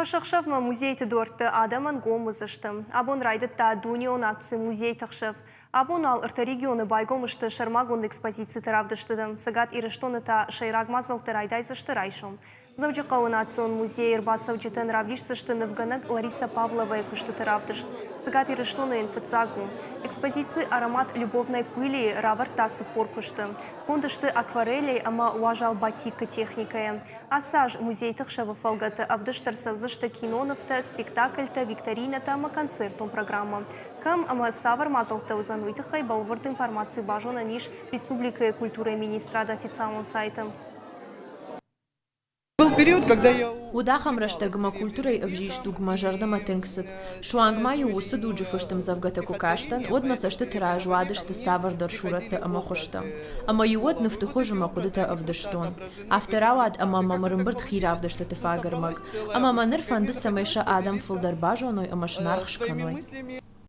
Фӕсахсӕвмӕ музейты дуӕртты адӕмӕн гом уыдзысты. Абон райдыдта дунеон акци «Музейты хсӕв». Абон уал ӕртӕ регионы байгом сты сӕрмагонд экспозициты равдыстыты. Цӕгат Ирыстоны та сӕйраг мадзӕлттӕ райдайдзысты райсом. Дзӕуджыхъӕуы национ музейы ӕрбацӕуджытӕн равдисдзысты нывгӕнӕг Лариса Павловайы куыстыты равдыст. Цӕгат Ирыстоны йын фыццаг у. Экспозици «Аромат любовной пыли» равӕрдта 40 куысты. Конд сты акварелӕй ӕмӕ уазал батикы техникӕйӕ. Ацы аз музейты хсӕвы фӕлгӕты ӕвдыст ӕрцӕудзысты кинонывтӕ, спектакльтӕ, викторинӕтӕ ӕмӕ концертон программӕ. Кӕм ӕмӕ цавӕр мадзӕлттӕ уыдзӕн, уый тыххӕй бӕлвырд информаци базонӕн ис республикӕйы культурӕйы министрады официалон сайты. Уыд ахӕм рӕстӕг ӕмӕ культурӕйы ӕвзист дуг мӕ зӕрдӕмӕ тынг цыд. Суанг ма-иу уыцы дуджы фыст ӕмдзӕвгӕтӕ куы кастӕн, уӕд мӕ цӕстыты раз уадысты цавӕрдӕр сурӕттӕ ӕмӕ хуызтӕ. Ӕмӕ-иу уӕд нывты хуызы мӕ хъуыдытӕ ӕвдыстон. Афтӕ рауад, ӕмӕ мӕм ӕрӕмбырд хи равдыстыты фаг ӕрмӕг. Ӕмӕ мӕ ныр фӕнды, цӕмӕй сӕ адӕм фылдӕр базоной ӕмӕ сын аргъ скӕной.